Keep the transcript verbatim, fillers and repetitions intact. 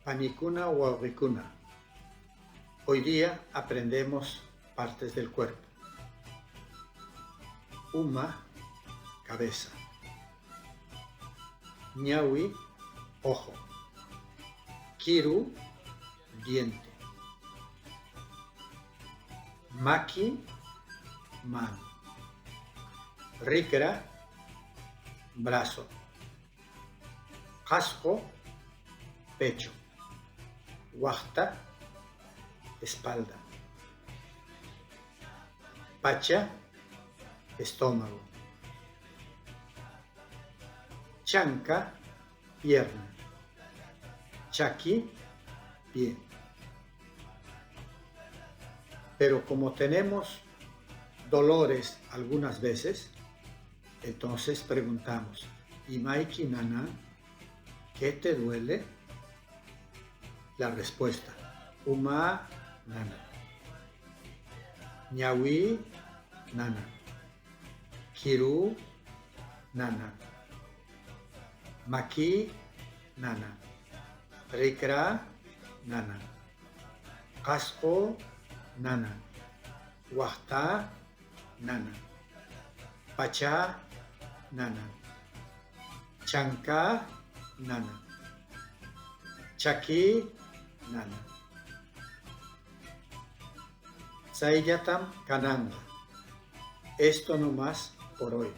Panicuna, wauqicuna, hoy día aprendemos partes del cuerpo. Uma, cabeza. Ñawi, ojo. Kiru, diente. Maki, mano. Rikra, brazo. Qasqu, pecho. Waqta, espalda. Pacha, estómago. Chanka, pierna. Chaki, pie. Pero como tenemos dolores algunas veces, entonces preguntamos: "¿Imayki nanan? ¿Qué te duele?". La respuesta: Uma nanan. Ñawi nanan. Kiru nanan. Maki nanan. Rikra nanan. Qasqu nanan. Waqta nanan. Pacha nanan. Chanka nanan. Chaki nanan. Tsayllatam cananqa. Esto no más por hoy.